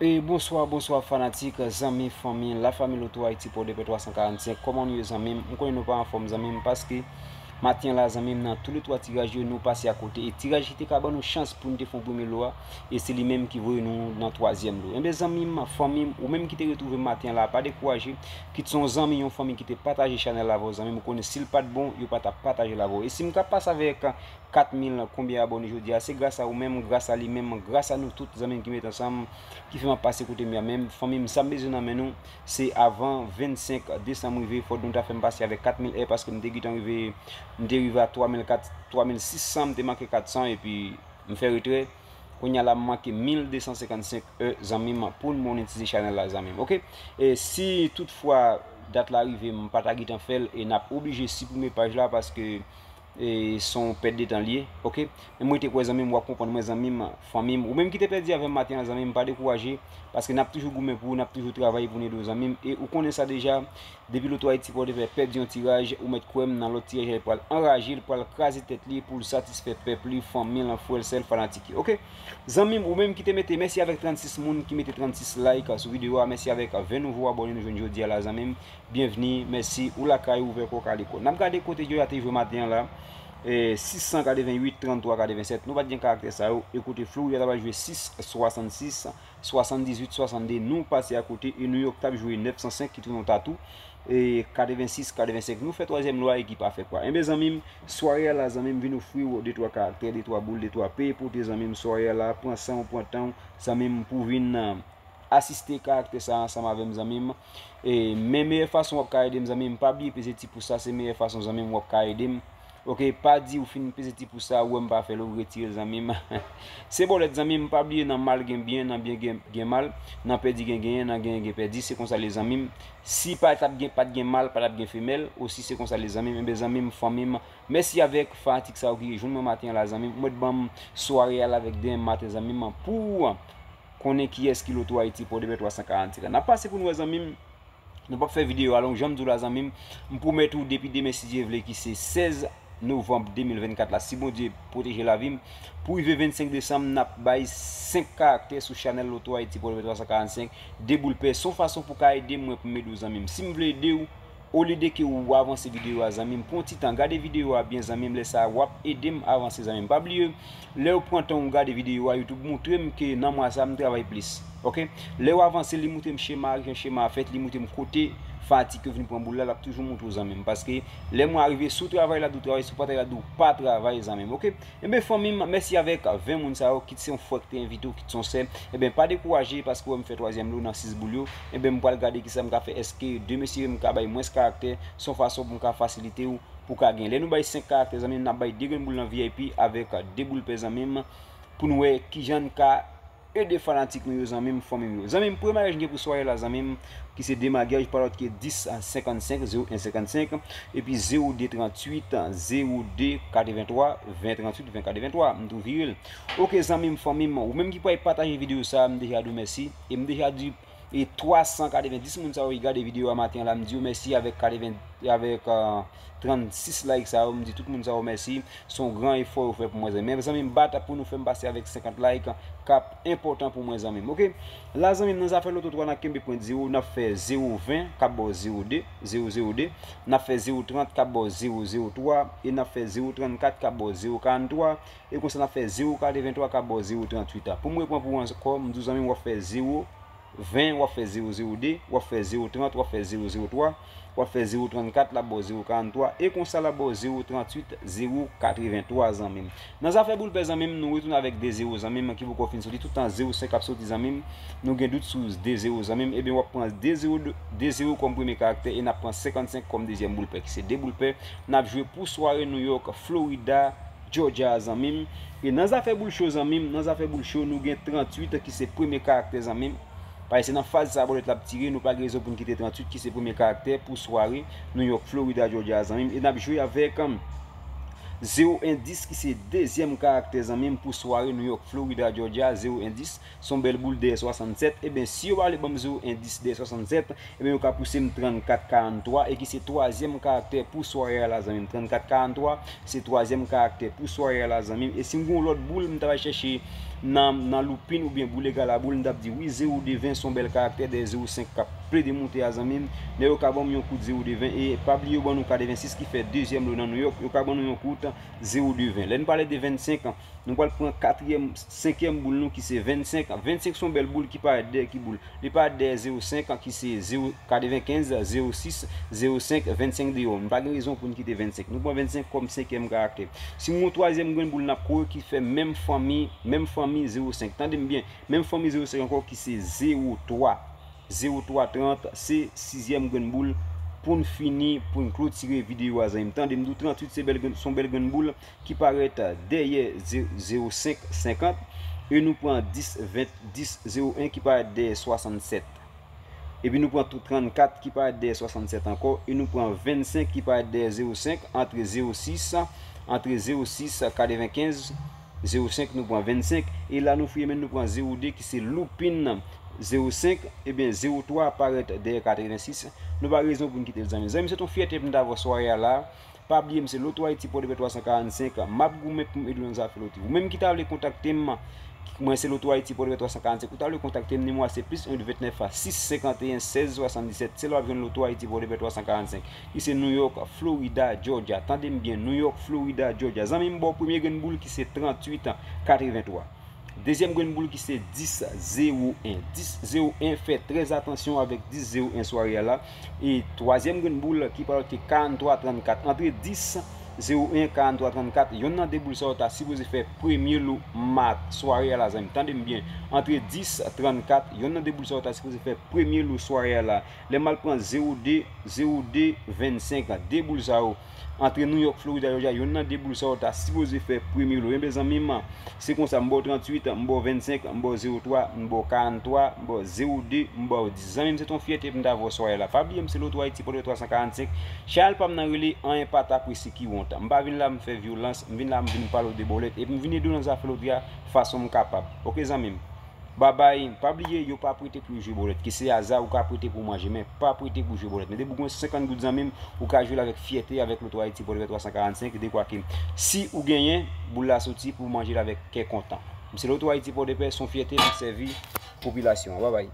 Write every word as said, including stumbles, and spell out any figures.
E bonswa, bonswa fanatik, zanmi, fanmi, lafanmi Loto Ayiti Pòdepè twa san karannsenk. Kòman nou ye zanmi m? M konnen nou pa anfòm zanmi m, paske maten an la zanmi m, nan toulètwa tiraj yo nou pase akote. E tiraj ki te ka ban nou chans pou nou te fè yon premye lo a, e se li menm ki voye nou nan twazyèm lo. Enben zanmi m, fanmi m, ou menm ki te retwouve m maten an la, pa dekouraje, kit se yon zanmi, yon fanmi ki te pataje chanèl la avè w zanmi m, ou konnen si l pa t bon, yo pa t ap pataje l avè w. E si m ka pase avèk kat mil konbyen abòne jodi a, se gras a ou menm, gras a li menm, gras a nou tout zanmi m ki met ansanm, ki fè m ap pase kote m ye a. Men fanmi m, sa m bezwen nan men nou, se avan vennsenk desanm rive, fòk nou ta fè m pase avèk kat mil è, paske m te gentan rive, m te rive a twa mil kat, twa mil sis san, m te manke kat san, epi m fè retrè. Kounye a la, m manke mil de san senkannsenk è zanmi m pou n monetize chanèl la zanmi m, oke? E si toutfwa dat la rive, m pa ta gentan fè l, e n ap oblije siprime paj la, paske e se yon pèt de tan li ye, oke? Men mwen te kwè zanmi m, w ap konprann mwen zanmi m, fanmi m, ou menm ki te pèdi avè m maten an zanmi m, pa dekouraje, paske n ap toujou goumen pou ou, n ap toujou travay pou n ede w zanmi m, e ou konnen sa deja, depi Loto Ayiti Pòdepè pèdi yon tiraj, ou mèt kwè m nan lòt tiraj la, li pral anraje, li pral kraze tèt li pou l satisfè pèp li, fanmi l, frè l, sè l, fanatik yo, oke? Zanmi m, ou menm ki te mete, mèsi avèk trannsis moun ki mete trannsis like sou videyo a, mèsi avèk ven nouvo abòne nou jwenn jodi a la zanmi m, byenvni, mèsi, ou lakay ou, ouvè kò w, kale kò w. N ap gade kote Georgia te jwe maten an la, e, sis san katrevenn uit, tranntwa katrevennsèt, nou pa t gen karaktè sa yo, e kote Florida ta pral jwe sis swasannsis, swasanndizuit, swasannde, nou pase akote, e New York t ap jwe nèf san senk ki tounen yon tatou, e katrevensis katrevensenk, nou fè twazyèm lo a, ekip a fè kwa. Enben zanmi m, sware a la zanmi m, vin ofri w de twa karaktè, de twa boul, de twa peye pote zanmi m, sware a la, pran san w, pran tan w, zanmi m, pou vin, e, asiste karaktè sa ansanm avè m zanmi m. E, men meyè fason w ap ka ede m zanmi m, pa bliye peze ti pous sa, se meyè fason zanmi m w ap ka ede m. Oke, pa di ou fin peze ti pous sa, ou wè m pa fè l, ou retire l zanmi m. Se bòlèt zanmi m, pa bliye nan mal gen byen, nan byen gen, gen mal, nan pèdi gen genyen, nan genyen gen pèdi, se konsa l ye zanmi m. Si pa t ap gen, pa t gen mal, pa t ap gen femèl, osi se konsa l ye zanmi m, enben zanmi m, fanmi m, mèsi avèk fanatik sa yo ki rejwenn mwen maten an la zanmi m, ou mèt ban m sware a la avèk demen maten zanmi m, pou konnen kiyès ki Loto Ayiti Pòdepè twa san karannsenk la. N ap pase pou n wè zanmi m. Nou p ap fè videyo a long, jan m di w la zanmi m, m pwomèt ou depi demen si Dye vle ki se sèz novanm de mil vennkat la, si Bondye pwoteje lavi m, pou rive vennsenk desanm, n ap bay senk karaktè sou chanèl Loto Ayiti Pòdepè twa san karannsenk, de boul pè, se yon fason pou ka ede mwen pou m ede w zanmi m. Si m vle ede w, olye de ke ou avanse videyo a zanmi m, pran yon ti tan, gade videyo a byen zanmi m, lè sa a w ap ede m avanse zanmi m. Pa bliye, lè w pran tan w gade videyo a, YouTube montre m ke nan mwa sa a m travay plis. Oke? Lè w avanse, li montre m chema, jan chema a fèt, li montre m kote fanatik yo vin pran boul la, l ap toujou montre w zanmi m. Paske lè mwa a rive, si w travay l ap di w travay, si w pa travay l ap di w pa travay zanmi m. Oke? Enben fanmi m, mèsi avèk ven moun sa yo, kit se yon frè ki te envite w, kit se yon sè. Enben pa dekouraje paske w wè m fè twazyèm lo nan sis boul yo. Enben m pral gade kisa m ka fè. Èske de mesye yo m ka bay mwens karaktè, se yon fason pou m ka fasilite w pou w ka gen. Lè nou bay senk karaktè zanmi m, n ap bay de grenn boul nan V I P avèk de boul pè zanmi m, pou n wè kijan n ka ede fanatik nou yo zanmi m, fanmi m yo. Zanmi m, premye maryaj m gen pou sware la zanmi m, ki se de maryaj, pa lòt ke dis senkannsenk, zewo en senkannsenk, epi zewo de tranntuit, zewo de katrevenntwa, ven tranntuit, ven katrevenntwa. M tou vire l. Oke zanmi m, fanmi m, ou menm ki pral pataje videyo sa a, m deja di w mèsi, e m deja di e twa san katrevendis moun sa yo ki gade videyo a maten an la, m di yo mèsi avèk katreven, avèk, e, trannsis like sa yo, m di tout moun sa yo mèsi. Se yon gran efò yo fè pou mwen zanmi m. Men zanmi m, bat pou nou fè m pase avèk senkant like k ap enpòtan pou mwen zanmi m, oke? La zanmi m, nan zafè loto twa n ap kenbe pwen zewo, n ap fè zewo ven k ap ba w zewo de, zewo zewo de, n ap fè zewo trant k ap ba w zewo zewo twa, e n ap fè zewo trannkat k ap ba w zewo karanntwa, e konsa n ap fè zewo katreventwa k ap ba w zewo tranntuit. Pou m repran pou ou ankò, m di w zanmi m, w ap fè zewo ven, w ap fè zewo zewo de, w ap fè zewo trant, w ap fè zewo zewo twa, w ap fè zewo trannkat, l ap ba w zewo karanntwa, e konsa l ap ba w zewo tranntuit, zewo katreventwa, zanmi m. Nan zafè boul pè, zanmi m, nou retounen avèk de zewo, zanmi m, ki poko fin soti. Tout tan zewo senk ap soti, zanmi m, nou gen dout sou de zewo, zanmi m, ebyen, w ap pran de zewo, de zewo kòm premye karaktè e n ap pran senkannsenk kòm dezyèm boul pè, ki se de boul pè. N ap jwe pou sware New York, Florida, Georgia a, zanmi m. E nan zafè boul cho, zanmi m, nan zafè boul cho, nou gen tranntuit ki se premye karaktè, zanmi m. Paske se nan faz sa a bòlèt la ap tire, nou pa gen rezon pou n kite tranntuit ki se premye karaktè pou sware New York, Florida, Georgia a, zanmi m. E n ap jwe avèk, um, zewo en dis ki se dezyèm karaktè, zanmi m, pou sware New York, Florida, Georgia a, zewo en dis. Se yon bèl boul dèyè swasannsèt. Ebyen, si yo pa vle ban m zewo en dis dèyè swasannsèt, ebyen, yo ka pouse m trannkat karanntwa, e ki se twazyèm karaktè pou sware a la, zanmi m. Trannkat karanntwa, se twazyèm karaktè pou sware a la, zanmi m. E si m gen yon lòt boul, m ta pral chèche nan, nan loupin oubyen boul egal a boul, m t ap di wi, zewo de ven se yon bèl karaktè, dèyè zewo senk k ap plede moute a, zanmi m. Nèg yo ka ban m yon kout zewo de ven, e pa bliye yo ban nou katrevensis ki fè dezyèm lo nan New York, yo ka ban nou yon kout zewo de ven. Lè n pale de vennsenk, nou pral pran katriyèm, senkyèm boul nou ki se vennsenk. Vennsenk se yon bèl boul ki parèt dèyè ki boul? Li parèt dèyè zewo senk ki se zewo, katrevenkenz, zewo sis, zewo senk, vennsenk deyò. Nou pa gen rezon pou n kite vennsenk. Nou pran vennsenk kòm senkyèm karaktè. Si nou gen yon twazyèm grenn boul n ap kore ki fè menm fanmi, menm fanmi zewo senk. Tande m byen, menm fanmi zewo senk ankò ki se zewo twa. Zewo twa trant, se sizyèm grenn boul pou n fini, pou n klotire videyo a, zanmi m. Tande m di w, tranntuit se bèl grenn, se yon bèl grenn boul ki parèt dèyè ze-, zewo senk senkant, e nou pran dis ven, dis zewo en ki parèt dèyè swasannsèt. Epi nou pran tou trannkat ki parèt dèyè swasannsèt ankò, e nou pran vennsenk ki parèt dèyè zewo senk, antre zewo sis, antre zewo sis, katrevenkenz, zewo senk, nou pran vennsenk, e la nou fouye men nou pran zewo de ki se loupin zewo senk, ebyen zewo twa parèt dèyè katrevensis. Nou pa rezon pou n kite l, zanmi. Zanmi, se t on fyète pou n ta vwè sware a la. Pa bliye m se Loto Ayiti Pòdepè twa san karannsenk, m ap goumen pou m ede w nan zafè lotri. Ou menm ki ta vle kontakte m, mwen se Loto Ayiti Pòdepè twa san karannsenk, ou ta vle kontakte m, nimewo a se plis en vennèf sis senkanteyen sèz swasanndisèt, se la w ap jwenn Loto Ayiti Pòdepè twa san karannsenk, ki se New York, Florida, Georgia. Tande m byen, New York, Florida, Georgia. Zanmi m, ba w premye grenn boul ki se tranntuit katreventwa. Dezyèm grenn boul ki se dis zewo en. Dis zewo en, fè trè atansyon avèk dis zewo en sware a la. E twazyèm grenn boul ki pral te karannntwa trannkat. Antre dis zewo en, karannntwa trannkat, yonn nan de boul sa yo ta sipoze fè premye lo mat sware a la, zanmi. Tande m byen. Antre dis trannkat, yonn nan de boul sa yo ta sipoze fè premye lo sware a la. Lè m al pran zewo de, zewo de vennsenk, de boul sa yo. Antre New York, Florida, Georgia, yonn nan de boul sa yo ta sipoze fè premye lo. Enben, zanmi m, se konsa, m ba w tranntuit, m ba w vennsenk, m ba w zewo twa, m ba w karannntwa, m ba w zewo de, m ba w dis. Zanmi m, se t on fyète pou m ta vwè w sware a la. Pa bliye m se Loto Ayiti Pòdepè twa san karannsenk. Chanèl pa m nan rele Anyen pa ta prese ki wont. M pa vin la m fè vyolans, m vin la m vin pale w de bòlèt, epi m vin ede w nan zafè lotri a fason m kapab. Oke, zanmi m? Babay, pa bliye, yo pa prete pou yo jwe bòlèt. Ke se aza ou ka prete pou manje, men pa prete pou jwe bòlèt. Men depi w gen senkant goud, zanmi m, ou ka jwe l avèk fyète avèk Loto Ayiti Pòdepè twa san karannsenk, dekwa ke si ou genyen, boul la soti pou w manje l avèk kè kontan. M se Loto Ayiti Pòdepè, se yon fyète pou sèvi popilasyon an. Babay.